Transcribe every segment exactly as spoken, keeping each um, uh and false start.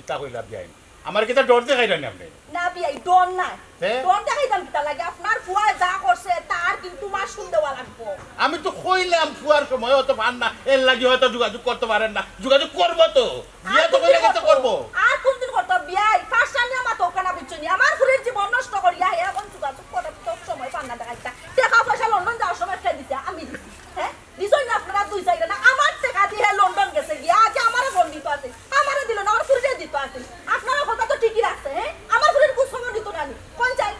তা কইলা বিয়াইন, আমার কিতা ডর দেখাইরা নি আপনে? না বিয়াই, ডর নাই। তে? ডর দেখাইতাম কিতা লাগে? আপনার ফুয়ায় যা করছে, তার কিন্তু মাসুল দেওয়া লাগবো। আমি তো কইলাম ফুয়ার সময় অত পার না, এর লাগি হয়তো যোগাযোগ করতে পারেন না। যোগাযোগ করবো তো, বিয়া তো আর কইলে কোনদিন গেছে করতো? করবো। আর কোনদিন করতো বিয়াই? ফাঁসটা নিয়ে আমার তো কেনা বুঝছো নি? আমার ফুরির জীবন নষ্ট করিয়া হে এখন যোগাযোগ করার তো সময় পান না দেখাইতা। টেকা পয়সা লন্ডন যাওয়ার সময় কে দিছে? আমি দিছি। হ্যাঁ? দিছইন না আপনারা দুই সাইডে না? আমার টেকা দিয়ে লন্ডন গেছে গিয়া, আগে আমারে ফোন দিত আছে, আমারে দিল না, আমার ফুরিরে দিত আছে। আপনারা কথা তো ঠিকই রাখছে, হ্যাঁ? আমার ফুরির খোঁজ খবর নিত না নি। কোন চাই?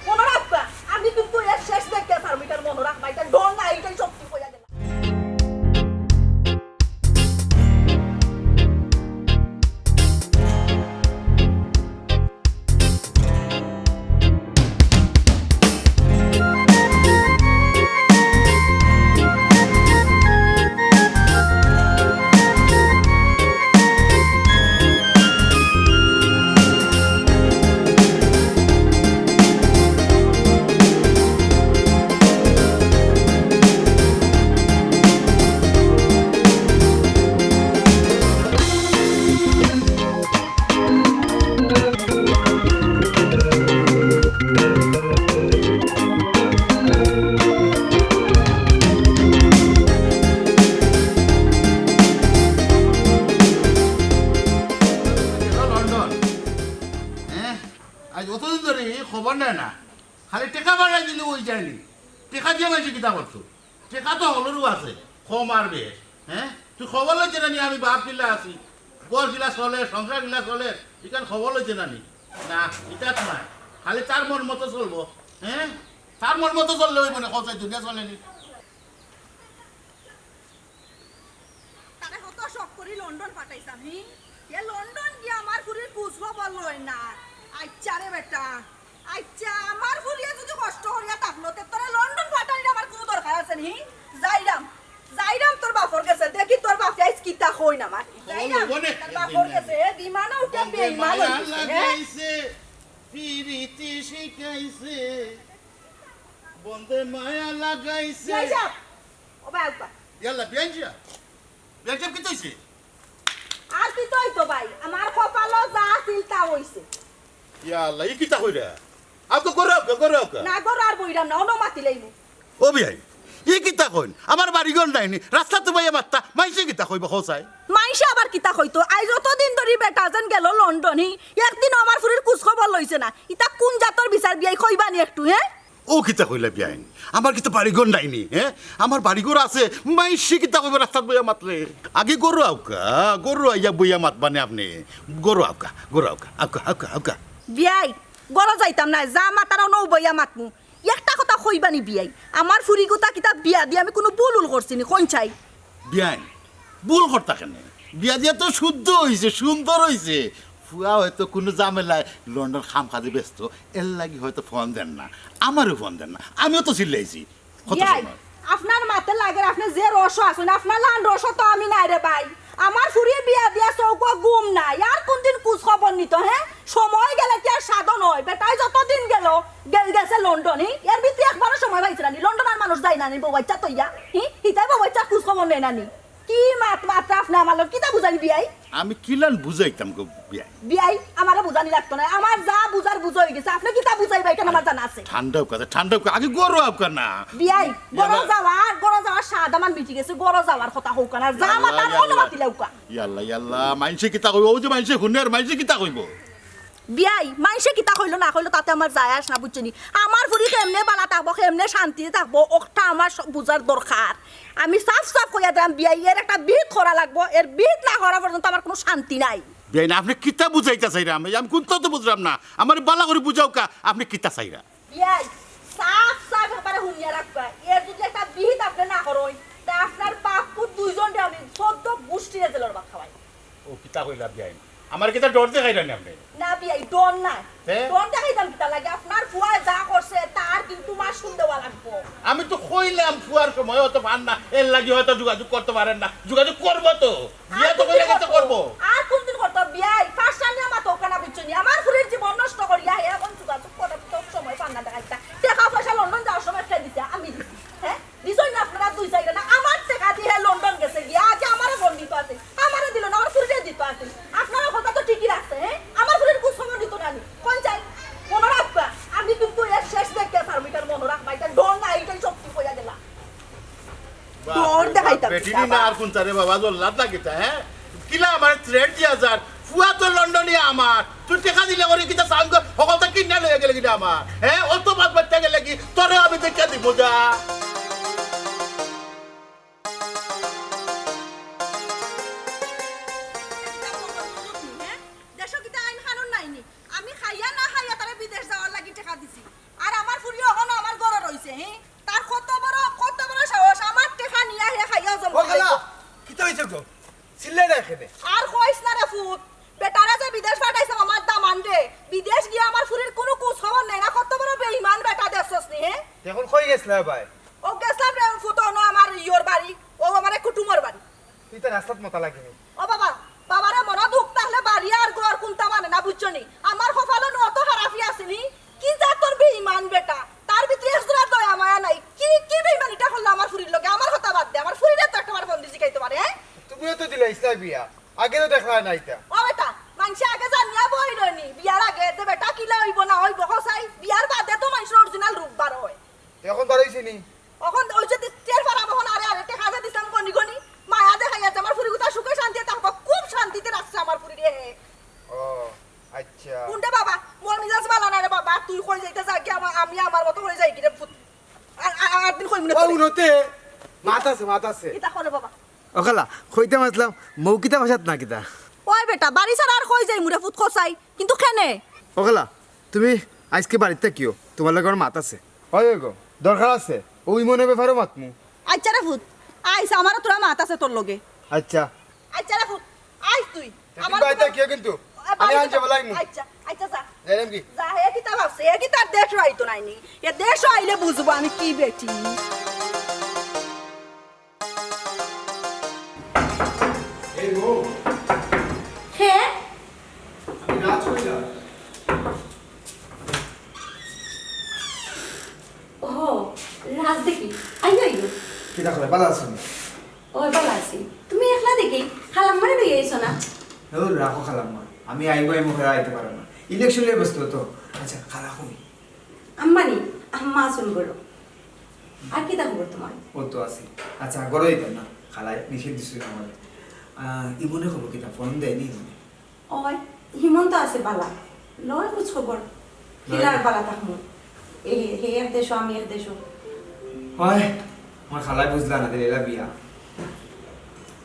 মনে রাখবা, আমি কিন্তু এর শেষ দেখতে পারবো, এটা মনে রাখবা, এটা ডর না, এটাই সত্যি কইয়া গেলাম। লন্ডন, হ্যাঁ? আজ অতদিন ধরে খবর নেয় না, খালি টেকা বাড়াই দিলে ওই যায়নি। টেকা দিয়ে মাইনষে কিতা করতো? টেকা তো হকলরউ আছে, কম আর বেশ। হ্যাঁ, তুই খবর লইছে না নি আমি বাপ কিলা আছি, ঘর কিলা চলে, সংসার কিলা চলে, ইখান খবর লইছে না নি? না, ইটা তো নাই, খালি তার মন মতো চলবো। হ্যাঁ, তার মন মতো চললে ওই মনে কথা দুনিয়া চলে নি। তারে কত শখ করি লন্ডন পাঠাইছাম, হি? এ লন্ডন গিয়া আমার ফুরির খোঁজ খবর লয় না। আচ্ছা রে বেটা, আচ্ছা, আমার ফুরিয়ে যদি কষ্ট করিয়া থাকলো, তে তোরে লন্ডন পাঠানির আমার কোনো দরকার আছে নি? যাইরাম, যাইরাম তোর বাপর গেছে, দেখি তোর বাপে আইজ কিতা কইন আমার। যাইরাম, বন্ধে তোর বাপর গেছে, এ বিমানে উঠে বন্ধে বেইমান মায়া হইছে, হ্যাঁ? লাগাইছে, পিরিতি শিখাইছে, বন্ধে মায়া লাগাইছে। যাই যাও, ও ভাই, আব্বা। ইয়াল্লা, বিয়াইন সাব। বিয়াইন সাব, কিতা অইছে? আর কিতা অইতো ভাই, আমার কপালো যা আছিল তা অইছে। ইয়াল্লা, ই কিতা কইরা? আউক্কা, ঘরো আউক্কা, ঘরো আউক্কা। না, ঘরো আর বইরাম না, অনো মাতি লাইমু। ও বিয়াইন, ই কিতা কইন? আমার বাড়িঘর নাই নি, রাস্তাত বইয়া মাততা, মাইনষে কিতা কইবো, কও চাই? মাইনষে আবার কিতা কইতো? আইজ অতদিন ধরি বেটা যেন গেল লন্ডন, হি একদিনও আমার ফুরির খোঁজ খবর লইছে না। ইতা কোন জাতর বিচার বিয়াই, কইবা নি একটু, হ্যাঁ? ও কিতা কইলা বিয়াইন? আমার কিতা বাড়িঘর নাই নি, হ্যাঁ? আমার বাড়িঘর আছে, মাইনষে কিতা কইবো রাস্তাত বইয়া মাতলে? আগে ঘরো আউক্কা, ঘরো আইয়া বইয়া মাতবা নে আপনে। ঘরো আউক্কা, ঘরো আউক্কা, আউক্কা, আউক্কা, আউক্কা। বিয়াই, ঘরো যাইতাম নায়, যা মাতার অনো বইয়া মাতমু। একটা কথা কইবা নি বিয়াই, আমার ফুরিগুতা কিতা বিয়া দিয়া আমি কুনু ভুল উল করছি নি, কইন চাই? বিয়াইন, ভুল করতা কেনে? বিয়া দিয়া তো শুদ্ধ অইছে, সুন্দর অইছে। ফুয়া হয়তো কুনু ঝামেলায় লন্ডন কাম কাজে ব্যস্ত, এর লাগি হয়তো ফোন দেন না, আমারেও ফোন দেন না, আমিও তো চিল্লাইছি। কত বিয়াই, সময়? আপনার মাতে লাগের, আপনে যে রসো আছইন, আপনার লান রসো তো আমি নায় রে ভাই। আমার ফুরিয়ে বিয়া দিয়া চউখো ঘুম নাই, আর কোনদিন খোঁজ খবর নিতো, হ্যাঁ? সময় গেলে কি আর সাধন অয়? বেটায় যতদিন গেল, গেল গেছে লন্ডন, হি? এর ভিতরে একবারও সময় পাইছে না নি? লন্ডন আর মানুষ যায় না নি বউ বাচ্চা থইয়া, হি? হিতায় বউ বাচ্চার খোঁজ খবর নেয় না নি? কি মাত মাতরা আপনে আমার লগে? কিতা বুঝাইন বিয়াই? আমি কিলান বুঝাইতাম গো বিয়াই? বিয়াই, আমারে বুঝানি লাগতো নায়। আমার যা বুঝার বুঝা অই গেছে। আপনে কিতা বুঝাইবা, ইখান আমার জানা আছে। ঠান্ডা অউক্কা, ঠান্ডা অউক্কা। আগে ঘরো আউক্কা না। বিয়াই, ঘরো ইয়াল্লা। যাওয়ার, ঘরো যাওয়ার স্বাদ আমার মিটি গেছে। ঘরো যাওয়ার কথা কউক্কা না। যা ইয়াল্লা, মাতার ইয়াল্লা। অনো মাতি লাউক্কা। ইয়াল্লা, ইয়াল্লা। মাইনষে কিতা কইবো? অউ যে মাইনষে হুনরে, মাইনষে কিতা কইবো? বিয়াই, মাইনষে কিতা কইলো না কইলো তাতে আমার যায় আস না, বুঝছো নি? আমার ফুরি কেমনে বালা থাকবো, কেমনে শান্তিতে থাকবো, অটা আমার সব বুঝার দরকার। আমি সাফ সাফ কইয়া দিলাম, বিয়াই, এর একটা বিহিত করা লাগবো, এর বিহিত না করা পর্যন্ত আমার কুনু শান্তি নাই। বিয়াই, না, আপনে কিতা বুঝাইতা চাইরা? আমি, আমি কুন্তা তো বুঝরাম না, আমারে বালা করি বুঝাউক্কা, আপনে কিতা চাইরা? বিয়াই, সাফ সাফ একবারে হুনিয়া রাখবা, এর যদি একটা বিহিত আপনে না করইন, তে আপনার বাপ পুত দুইজনরে আমি চৌদ্দ গুষ্টিরে জেলর ভাত খাওয়াই। ও কিতা কইলা বিয়াইন? আমারে কিতা ডর দেখাইরা নি আপনে? না বিয়াই, ডর নায়। তে? ডর দেখাইতাম কিতা লাগে? আপনার ফুয়ায় যা করছে, তার কিন্তু মাসুল দেওয়া লাগবো। আমি তো কইলাম ফুয়ার সময় অত পার না, এর লাগি হয়তো যোগাযোগ করতে পারেন না। যোগাযোগ করবো তো, বিয়া আর তো কোনদিন কইলে গেছে করতো? করবো। আর কোনদিন করতো বিয়াই? ফাঁসটা নিয়ে আমার তো কেনা বুঝছো নি? আমার ফুরির জীবন নষ্ট করিয়া হে এখন যোগাযোগ করার তো সময় পান না দেখাইতা। টেকা পয়সা লন্ডন যাওয়ার সময় কে দিছে? আমি দিছি। হ্যাঁ? দিছইন না আপনারা দুই সাইডে না? আমার টেকা দিয়া হে লন্ডন গেছে গিয়া, আগে আমারে ফোন দিত আছে, আমারে দিল না, আমার ফুরিরে দিত আছে। আপনারা কথা তো ঠিকই রাখছে, বেটি নি না আর কুনতা রে বাবা, জল্লাদ না কিতা, হে? কিলা আমারে threat দিয়া যার, ফুয়া তো লন্ডনিয়া আমার, তুই টেকা দিলে করি কিতা সাউন্ড কর, হকলতা কিনা লইয়া গেলে কিনা আমার, হে? অত বাদ বাচ্চা গেলে কি, তোরে আমি দেখা দিব যা। দেশো কিতা আইন কানুন নাই নি? আমি খাইয়া না খাইয়া তারে বিদেশ যাওয়ার লাগি টেকা দিছি। আর আমার ফুরি অখনো আমার ঘরো রইছে, হে? তার কত বড়, কত বড় সাহস, আমার টেকা নিয়া হে খাইয়া হজম ও খালা, কিতা অইছে গো? চিল্লাই না কেনে? আর কইস না রে ফুত, বেটারে যে বিদেশ পাঠাইছে আমার দামান্দে, বিদেশ গিয়া আমার ফুরির কুনু খোঁজ খবর নেয় না, কত বড় বেইমান বেটা দেখছস নি, হে? এখন কই গেছলা ভাই? ও গেছলাম রে ফুত, অনো আমার ইয়র বাড়ি, ও আমার এক কুটুমর বাড়ি। তুই তো রাস্তাত মতা লাগেনি। ও বাবা, বাবারে মনো দুখ থাকলে বাড়ি আর ঘর কুনতা মানে না, বুঝছো নি? আমার কপালো নু অত খারাপি আছে নি? কি জাতর বেইমান বেটা? তার ভিতরে এক জোড়া দয়া মায়া নাই। কি, কি বেইমানিটা করলো আমার ফুরির লগে? আমার কথা বাদ দে, আমার ফুরিরে তো একটা বার ফোন দিছি খাইতে পারে, হ্যাঁ? তুমিও তো দিলা ইসলাম বিয়া, আগে তো দেখলা না এটা। ও বেটা, মানষে আগে জানিয়া বই লয়নি, বিয়ার আগে যে বেটা কিলা অইবো না অইবো, কও চাই, বিয়ার বাদে তো মানষর অরিজিনাল রূপ বার অয়। এখন বার অইছে নি? অখন ওই যে টের পারাম অখন আরে আরে টেকা যে দিছলাম গনি গনি, মায়া দেখাইয়া যে আমার ফুরি গুতা সুখে শান্তিতে থাকবো, খুব শান্তিতে রাখছে আমার ফুরিরে হে। ও, আচ্ছা। কুনটা বাবা, মোর মিজাজ বালা না রে বাবা, তুই কই যাইতে যা কি, আমা-, আমি আমার মতো করি যাই কি রে ফুত। আর, আর, আর দিন কইমু না ও তোরে। উনতে মাত আছে, মাত আছে। কিতা করে বাবা? ও খালা, কইতাম আছলাম, মৌখিতা ভাষাত না কিতা? ওই বেটা, বাড়ি ছাড়া আর কই যাইমু রে ফুত কসাই, কিন্তু কেনে? ও খালা, তুমি আইজকে বাড়িত থাকিও, তুমার লগে আমার মাত আছে। অয়, অয় গো, দরকার আছে, অউ ইমনর ব্যাপারেও মাতমু। আচ্ছা রে ফুত, আইস, আমারও থুড়া মাত আছে তোর লগে। আচ্ছা। আচ্ছা রে ফুত, আইস তুই। তে আমার বাড়িত থাকিও কিন্তু। এ, আমি বাড়িত আনতে বলাইমু। আচ্ছা, আচ্ছা, যা। যাইলাম কি? যা, হে কিতা ভাবছে? হে কিতা দেশো আইতো নায় নি? এ দেশো আইলে বুঝবো আমি কি বেটি। এই গো। হে? আমি রাজ কইলাম। ও, রাজ দেখি। আইও, আইও। কিতা করে? বালা আছো নি? ওই, বালা আছি। তুমি একলা দেখি? খালাম্মারে লইয়া আইছো না? ও, রাখো খালাম্মা। আমি আইমু আইমু করি আইতে পারি না। ইলেকশন লইয়া ব্যস্ত তো। আচ্ছা, খালা কই? আম্মা নি? আম্মা আছইন ঘরো। আর কিতা খবর তুমার? ও তো আছে। আচ্ছা, ঘরো যাইতাম না। খালায় নিষেধ দিছইন আমারে। আহ, ইমনে খবর কিতা? ফোন দেয় নি ইমনে? ওই, হিমন্ত আছে বালা। লয় খোঁজ খবর। লয়। কিলা আর বালা থাকমু। এ, হে এক দেশো, আমি এক দেশো। হয়, আমার খালায় বুঝলা না, দিলা বিয়া।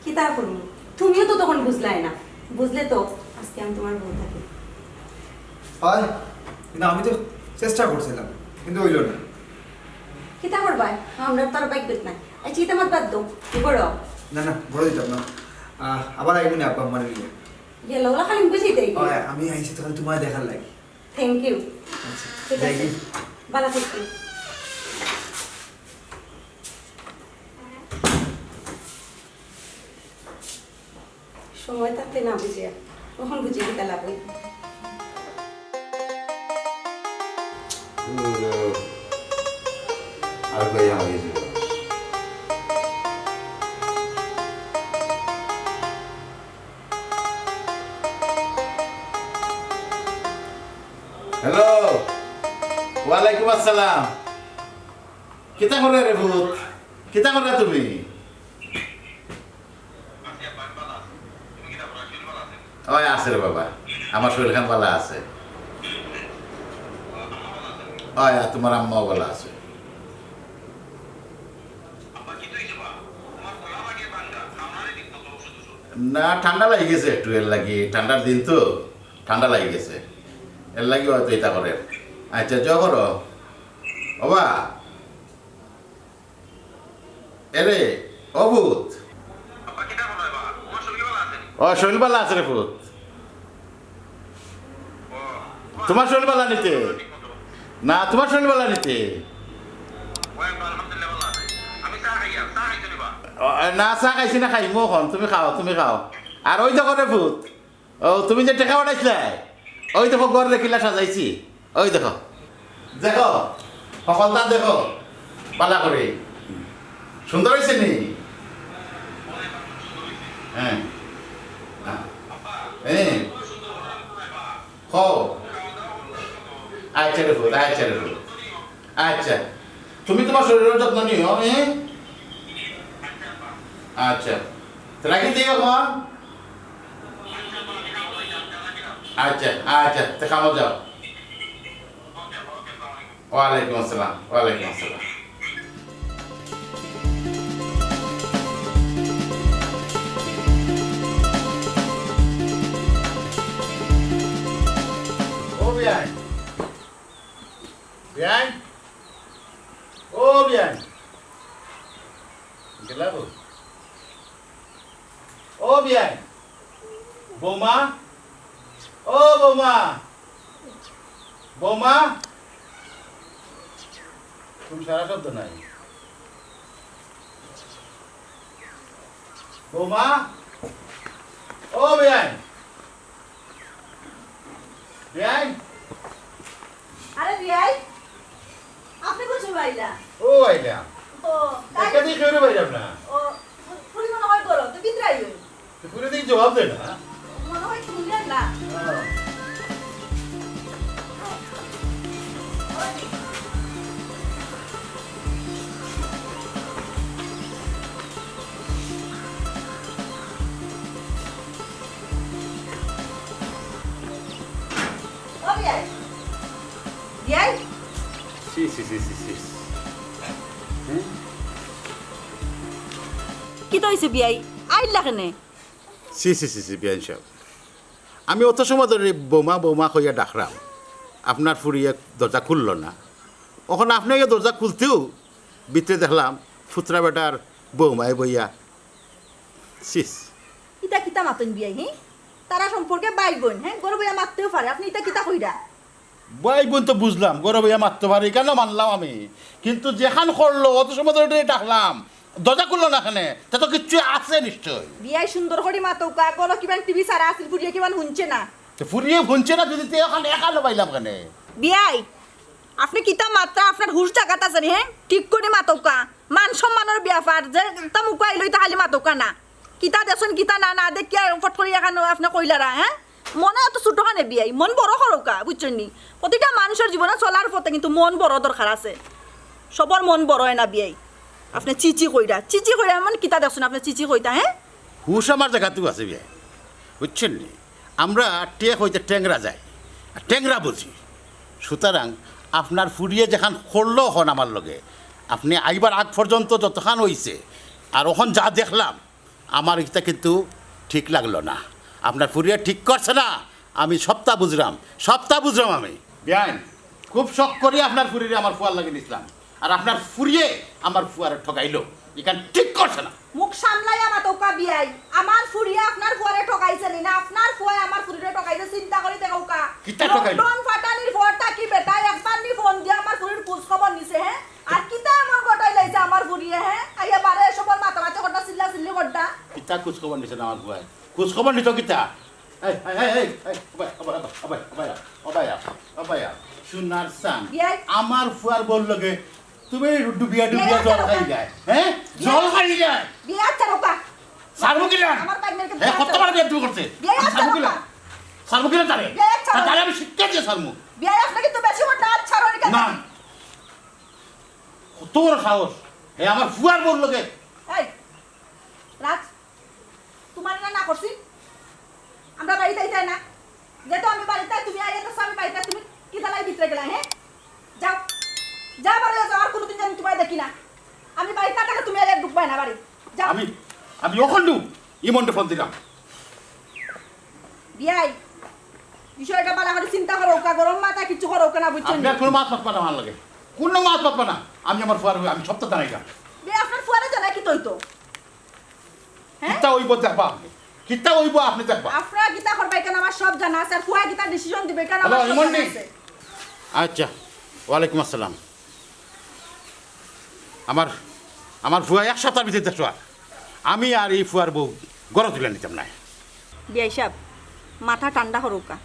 কিতা করমু? তুমিও তো তখন বুঝলায় না। বুঝলে তো আজকে আমি তুমার বউ থাকি। হয়, কিন্তু আমি তো চেষ্টা করছিলাম, কিন্তু অইলো না। কিতা করবায়? আমরার তো আর ভাগ্যত নাই। আচ্ছা, ইতা মাত বাদ দেও। কি করো? না, না, ঘরো যাইতাম না। আহ, আবার আইমু নে আব্বা আম্মারে লইয়া। গেল ওলা খালি মুখে যেতে। ওই, আমি আইছি তো খালি তুমারে দেখার লাগি। Thank you। আচ্ছা, ঠিক আছে। দেখি। বালা থাকিও। সময় থাকতে না বুঝিয়া, অখন বুঝি কিতা লাভ অইল। আর কই আমার গেছে। হ্যালো, ওয়ালাইকুম আসসালাম। কিতা করো রে ফুত? কিতা করো তুমি? ওই আছে রে বাবা, আমার শরীর খান বালা আছে। ওই, আর তুমার আম্মাও বালা আছে। না, ঠান্ডা লাগি গেছে একটু, এর লাগি, ঠান্ডার দিন তো, ঠান্ডা লাগি গেছে, এর লাগি হয়তো ইতা করে। আচ্ছা, যাও করো। ওবা, এরে, ও ফুত। ও, শরীর বালা আছে রে ফুত। তুমার শরীর বালা নিতে? না, তুমার শরীর বালা নিতে? ও, না, চা খাইছি না, খাইমু অখন। তুমি খাও, তুমি খাও। আর ওই দেখো রে ফুত, ও, তুমি যে টেকা পাঠাইছলায়, ওই দেখো ঘর দেখিলা সাজাইছি, ওই দেখো, দেখো, হকলতা দেখো, বালা করি, সুন্দর অইছে নি? হ্যাঁ, হ্যাঁ, হ্যাঁ, হো, আচ্ছা রে ফুত, আচ্ছা রে ফুত, আচ্ছা, তুমি তুমার শরীরর যত্ন নিও, হ্যাঁ? আচ্ছা, তো রাখি দিই এখন। আচ্ছা, আচ্ছা, তো খামো যাও। ওয়ালাইকুম আসসালাম, ওয়ালাইকুম আসসালাম। ও বিয়াই, বিয়াই, ও বিয়াই, গেলা গো। ও বিয়াই, বৌমা, ও বৌমা, বৌমা, তুমি সারা শব্দ নাই। বৌমা, ও বিয়াই, বিয়াই। আরে বিয়াই, আপনি কোন সময় আইলা? ও আইলাম। ও, তাই? একা দিয়ে কেউ বাইরাম না। ও, ফুরি মনে হয় গরম, তো ভিতরে আইও। তো ফুরি দিয়ে জবাব দেয় না। মনে হয় খুললেন না। হ্যাঁ। ও বিয়াই। বিয়াই? ছি, ছি, ছি, ছি, ছি। হুম? কিতা অইছে বিয়াই? আইলা কেনে? ছি, ছি, ছি, ছি, বিয়াই সাহেব। আমি অত সময় ধরে বৌমা, বৌমা কইয়া ডাকরাম। আপনার ফুরিয়ে দরজা খুলল না। অখন আপনে গিয়া দরজা খুলতেউ ভিতরে দেখলাম ফুতরা বেটার বৌমায় বইয়া। ছিস। ইতা কিতা মাতইন বিয়াই, হি? তারা সম্পর্কে ভাই বইন, হে? ঘরো বইয়া মাততেউ পারে, আপনে ইতা কিতা কইরা? ভাই বইন তো বুঝলাম, ঘরো বইয়া মাততে পারে, ইখান মানলাম আমি। কিন্তু যেখান করলো, অত সময় ধরে ডাকলাম, দরজা খুললো না কেনে, তে তো কিচ্ছু আছে নিশ্চয়। বিয়াই সুন্দর করি মাতউক্কা, ঘরো কিবান টিভি ছাড়া আছিল, ফুরিয়ে কিবান হুনছে না। তে ফুরিয়ে হুনছে না যদি, তে অখান একা লবাইলাম কেনে? বিয়াই, আপনে কিতা মাতরা, আপনার হুশ জাগাত আছে নি, হে? ঠিক করি মাতউক্কা। মান সম্মানর ব্যাপার, যেতা মুখো আইলো ইতা খালি মাতউক্কা না। কিতা দেখছইন, কিতা না, না দেখিয়া ফট করি এখান আপনে কইলারা, হে? মনে অত ছোট কেনে বিয়াই, মন বড় করউক্কা, বুঝছইন নি? প্রতিটা মানুষর জীবনে চলার পথে কিন্তু মন বড় দরকার আছে। সবর মন বড় অয় না বিয়াই। আপনে চি চি কইরা, চি চি কইরা, এমন কিতা দেখছইন আপনে চি চি কইতা, হে? হুশ আমার জাগাতেউ আছে বিয়াই, বুঝছইন নি? আমরা টেক অইতে টেংরা যাই, আর টেংরা বুঝি। সুতরাং আপনার ফুরিয়ে যেখান করলো অখন আমার লগে, আপনে আইবার আগ পর্যন্ত যতখান অইছে, আর অখন যা দেখলাম, আমার ইটা কিন্তু ঠিক লাগলো না। আপনার ফুরিয়ে ঠিক করছে না, আমি সবটা বুঝরাম, সবটা বুঝরাম আমি। বিয়াইন, খুব শখ করি আপনার ফুরিরে আমার ফুয়ার লাগি নিছলাম, আর আপনার ফুরিয়ে আমার ফুয়ারে ঠগাইলো, ইখান ঠিক করছে না। মুখ সামলাইয়া মাতউক্কা বিয়াই, আমার ফুরিয়ে আপনার ফুয়ারে ঠগাইছে নি না, আপনার ফুয়ায় আমার ফুরিরে ঠগাইছে, চিন্তা করি দেখউক্কা। কিতা ঠগাইলো? লকডাউন ফাটানির পর থাকি বেটায় একবার নি ফোন দিয়া আমার ফুরির খোঁজ খবর নিছে, হে? আর কিতা এমন ঘটাইলাইছে আমার ফুরিয়ে, হে? আইয়া বারে এসবর মাতামাতি করতা, চিল্লা চিল্লি করতা। কিতা খোঁজ খবর নিছে না আমার ফুয়ায়? খোঁজ খবর নিতো কিতা? এই, এই, এই, এই, এই, ওবায়, ওবায়, ওবায়, ওবায়, ওবায়, ওবায়, ওবায়, সোনার চান। বিয়াই। আমার ফুয়ার বউর লগে তুমি ডুবিয়া ডুবিয়া বিয়াই জল আচ্ছা খাই রোকা। যায়, হ্যাঁ? বিয়াই। জল খাই যায়। বিয়াই আচ্ছা রোকা। ছাড়মু কিলা? আমার বাইক মেরে হ্যাঁ, বিয়াই আচ্ছা কতবার রোকা। বিয়াই তুমি করছে? বিয়াই আমি আচ্ছা ছাড়মু কিলা? রোকা। ছাড়মু কিলা তারে? বিয়াই আচ্ছা তা-, তারে রোকা। আমি শিক্ষা দিয়া ছাড়মু। বিয়াই আপনাকে তো বেশি বড় আচ্ছা রোকা। না। কত বড় সাহস? হে আমার ফুয়ার বউর লগে। এই, রাজ, তুমারে না, না করছি? আমরা বাড়িত আইতায় না। যেহেতু আমি বাড়িত নাই, তুমি আইয়া তো আমি বাড়িত নাই, তুমি কিতার লাগি ভিতরে গেলায়, হে? যাও, যাও বাড়ি যাও, আর কোনোদিন যেন তুমারে দেখি না। আমি বাড়িত না থাকলে তুমি আইয়া ঢুকবায় না বাড়িত। যাও। আমি, আমি অখন ঢুক, ইমনরে ফোন দিরাম। বিয়াই, বিষয়টা ভালা করি চিন্তা করউক্কা, গরম মাথায় কিচ্ছু করউক্কা না, বুঝছো নি? আপনে আর কোনো মাত মাতবা না আমার লগে, কোনো মাত মাতবা না। আমি আমার ফুয়ারে, আমি সবটা জানাইরাম। বিয়াই, আপনার ফুয়ারে জানাইলে কিতা অইতো? হ্যাঁ? কিতা অইবো দেখবা আপনে, কিতা অইবো আপনে দেখবা। আপনারা কিতা করবা ইখান আমার সব জানা আছে, আর ফুয়ায় কিতা decision দিবো ইখান হ্যালো, আমার সব ইমন জানা নি? আছে। আচ্ছা, ওয়ালাইকুম আসসালাম। আমার, আমার ফুয়া এক সপ্তাহর ভিতরে দেশো আর আমি আর ই ফুয়ার বউ ঘরো তুলিয়া নিতাম নায়। বিয়াই সাব, মাথা ঠান্ডা করউক্কা।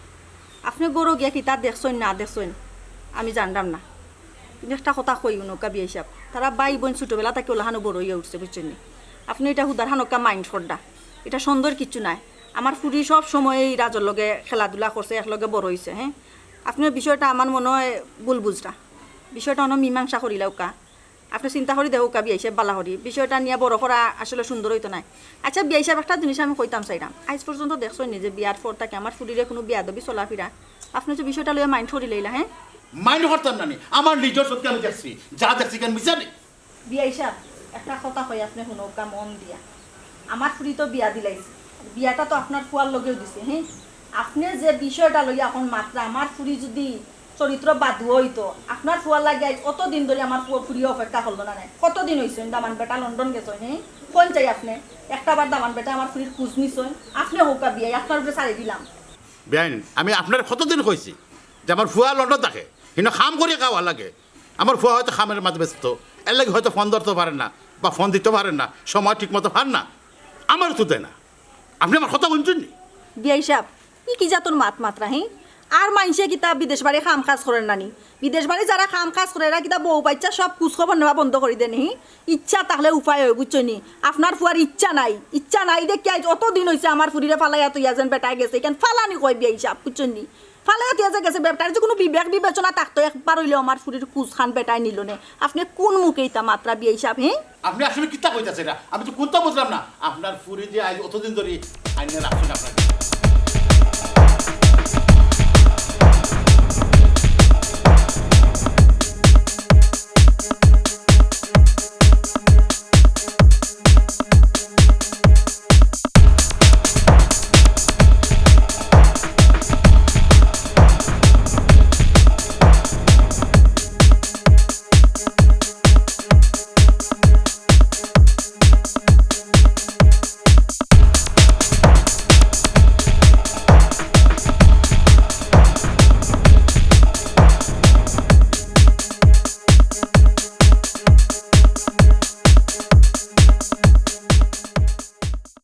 আপনে ঘরো গিয়া কিতা দেখছইন না দেখছইন, আমি জানরাম না। কিন্তু একটা কথা কই হুনউক্কা বিয়াই সাব, তারা ভাই বইন ছোটবেলা থাকি অলাখানো বড় অইয়া উঠছে, বুঝছইন নি? আপনে ইটা হুদার খানোক্কা mind কররা, ইটা সন্দেহর কিচ্ছু নাই। আমার ফুরি সব সময় এই রাজর লগে খেলাধুলা করছে, একলগে বড় অইছে, হ্যাঁ? আপনে বিষয়টা আমার মনে হয় ভুল বুঝরা। বিষয়টা অনো মীমাংসা করিলাউক্কা। আপনে চিন্তা করি দেখউক্কা বিয়াই সাব, বালা করি। বিষয়টা নিয়া বড় করা আসলে সুন্দর অইতো নায়। আচ্ছা বিয়াই সাব, একটা জিনিস আমি কইতাম চাইরাম, আইজ পর্যন্ত দেখছইন নি যে বিয়ার পর থাকি আমার ফুরিরে কুনু বেয়াদবি চলাফিরা? আপনে যে বিষয়টা লইয়া mind করিলাইলা, হ্যাঁ? Mind করতাম না নি, আমার নিজর চউখে আমি দেখছি, যা দেখছি কেনে মিছা নি? বিয়াই সাব, একটা কথা কই, আপনে হুনউক্কা মন দিয়া। আমার ফুরি তো বিয়া দিলাইছি, বিয়াটা তো আপনার ফুয়ার লগেউ দিছে, হ্যাঁ? আপনে যে বিষয়টা লইয়া অখন মাতরা, আমার ফুরি যুদি চরিত্র বাদুয়া অইতো, আপনার ফুয়ার লাগি আইজ অত দিন ধরি আমার ফুয়া ফুরিয়ে অপেক্ষা করলো না নে। কতদিন অইছে দামান বেটা লন্ডন গেছইন, হ্যাঁ? কইন চাই আপনে, একটা বার দামান বেটা আমার ফুরির খুঁজ নিছইন? আপনে কউক্কা বিয়াই, আপনার উপরে ছাড়ি দিলাম। বিয়াইন, আমি আপনারে কতদিন কইছি যে আমার ফুয়া লন্ডন থাকে, কিন্তু কাম করি খাওয়া লাগে। আমার ফুয়া হয়তো কামের মাঝে ব্যস্ত, এর লাগি হয়তো ফোন ধরতে পারে না বা ফোন দিতে পারে না, সময় ঠিক মতো পার না, আমারে তো দেয় না। আপনে আমার কথা হুনছইন নি? বিয়াই সাব, ই কি জাতর মাত মাতরা, হি? আর মাইনষে কিতা বিদেশ বাড়ি কাম কাজ করের না নি? বিদেশ বাড়ি যারা কাম কাজ করের, এরা কিতা বউ বাইচ্চা সব খুঁজ খবর নেওয়া বন্ধ করি দেয় নি, হি? ইচ্ছা থাকলে উপায় অয়, বুঝছইন নি? আপনার ফুয়ার ইচ্ছা নাই, ইচ্ছা নাই দেখিয়া আইজ অত দিন অইছে আমার ফুরিরে ফালাইয়া থইয়া যেন বেটায় গেছে, ইখান ফালানি কয় বিয়াই সাব, বুঝছইন নি? ফালাইয়া থইয়া যে গেছে, বেটার যে কুনু বিবেক বিবেচনা থাকতো, একবার অইলেও আমার ফুরির খুঁজ খান বেটায় নিলো নে। আপনে কুন মুখে ইতা মাতরা বিয়াই সাব, হি? আপনে আসলে কিতা কইতাছইন এরা? আমি তো কুন্তা বুঝলাম না। আপনার ফুরি যে আইজ অতদিন ধরি আইনা রাখছইন আপনার